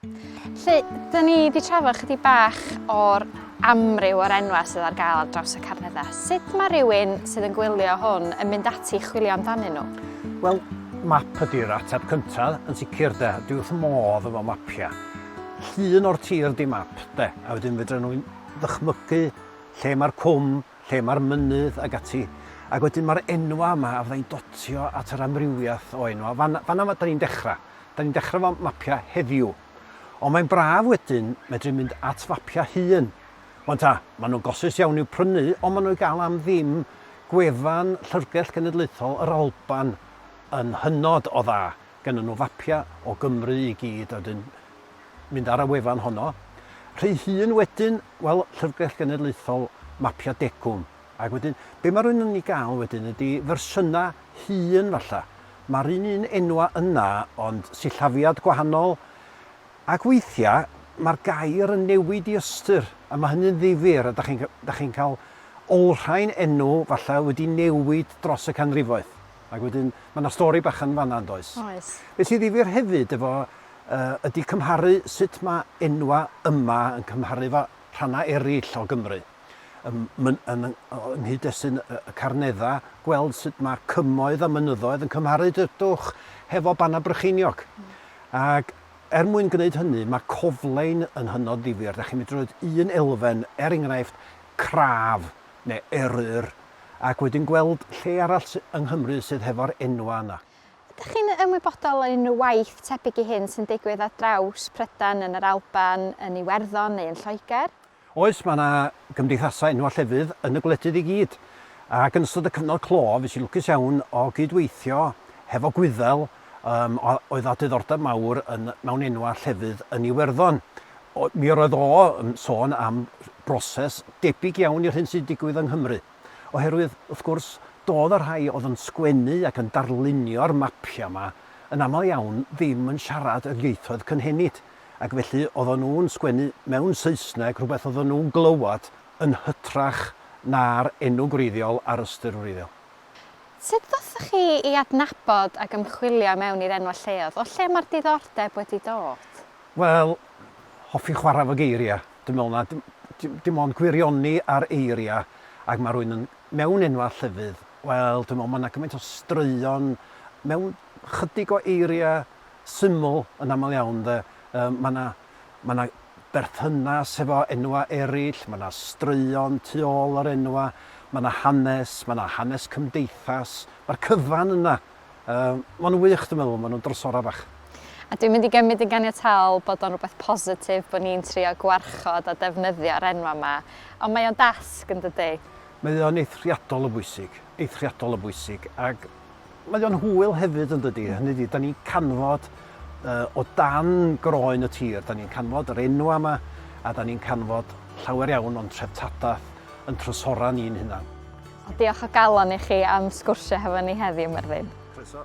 Felly, dyn ni wedi trafod chydig bach o'r amryw o'r enwau sydd ar gael ar draws y Carneddau. Sut mae rhywun sydd yn gwylio hwn yn mynd ati i chwilio amdanyn nhw? Wel, map ydy'r ateb cyntaf, yn sicr de. Dwi wrth modd efo mapiau. Llun o'r tir di map de, a wedyn fedra nhw ddychmygu lle mae'r cwm, lle mae'r mynydd ac ati. Ac wedyn mae'r enwau yma a fyddai'n dotio at yr amrywiaeth o enwau. Fan, fan'na da ni'n dechrau. Da ni'n dechrau efo mapiau heddiw. Ond mae'n braf wedyn medru mynd at fapiau hŷn. Wan ta, maen nhw'n gosus iawn i'w prynu, ond maen nhw i gael am ddim. Gwefan Llyfrgell Genedlaethol yr Alban yn hynod o dda. Gennyn nhw fapiau o Gymru i gyd, a wedyn mynd ar y wefan honno. Rhei hŷn wedyn, wel, Llyfrgell Genedlaethol Mapiau Degwm. Ac wedyn, be mae rhywun yn ei gael wedyn ydy fersiynau hŷn falle. Mae'r un un enwa yna ond sillafiad gwahanol ac weithiau mae'r gair yn newid i ystyr a mae hynny'n ddifyr a dach chi'n dach chi'n cael olrhain enw falle wedi newid dros y canrifoedd ac wedyn mae 'na stori bach yn fan'na yn does? Oes. Be sy'n ddifyr hefyd efo yy ydy cymharu sut mae enwa yma yn cymharu efo rhannau eraill o Gymru. ym yn yng nghyd-destun y Carneddau, gweld sut mae cymoedd a mynyddoedd yn cymharu dydwch hefo Bannau Brycheiniog. Ac er mwyn gwneud hynny, mae coflein yn hynod ddifyr. Da chi'n medru rhoi un elfen, er enghraifft, craf neu eryr, ac wedyn gweld lle arall yng Nghymru sydd hefo'r enwau yna. Ydych chi'n ymwybodol o unrhyw waith tebyg i hyn sy'n digwydd ar draws Prydain, yn yr Alban, yn Iwerddon neu yn Lloegr? Oes, mae 'na gymdeithasau enwau llefydd yn y gwledydd i gyd. Ac yn ystod y cyfnod clo, fues i'n lwcus iawn o gyd-weithio hefo Gwyddel, yym, oedd â diddordeb mawr yn, mewn enwau llefydd yn Iwerddon. O, mi yr oedd o yn sôn am broses debyg iawn i'r hyn sy'n digwydd yng Nghymru. Oherwydd, wrth gwrs, doedd y rhai oedd yn sgwennu ac yn darlunio'r mapiau 'ma yn aml iawn ddim yn siarad yr ieithoedd cynhenid. Ac felly oedden nhw'n sgwennu mewn Saesneg rhywbeth oedden nhw'n glywed yn hytrach na'r enw gwreiddiol a'r ystyr wreiddiol. Sut ddothoch chi i adnabod ac ymchwilio mewn i'r enwau lleoedd? O lle mae'r diddordeb wedi dod? Wel, hoffi chwarae efo geiriau. Dwi'n meddwl na dim ond gwirioni ar eiriau ac mae rhywun yn mewn enwau llefydd, wel, dwi'n meddwl mae 'na gymaint o straeon mewn chydig o eiriau syml yn aml iawn 'de. Yym ma' 'na ma' 'na berthynas hefo enwa' erill, ma' 'na straeon tu ôl yr enwa', ma' 'na hanes, ma' 'na hanes cymdeithas, ma'r cyfan yna. Yym ma' nhw'n wych dwi'n meddwl, ma' nhw'n drysora bach. A dwi'n mynd i gymryd yn ganiataol bod o'n rhywbeth positif bod ni'n trio gwarchod a defnyddio'r enwa' 'ma, ond mae o'n dasg yn dydi? Mae o'n eithriadol o bwysig, eithriadol o bwysig, ag Mae o'n hwyl hefyd yn dydi? Hynny ydi, da ni'n canfod uh, o dan groen y tir, da ni'n canfod yr enwa yma, a da ni'n canfod llawer iawn o'n treftadaeth yn trysora ni'n hunan. Diolch o galon i chi am sgwrsio hefo ni heddiw, Myrddin. Croeso.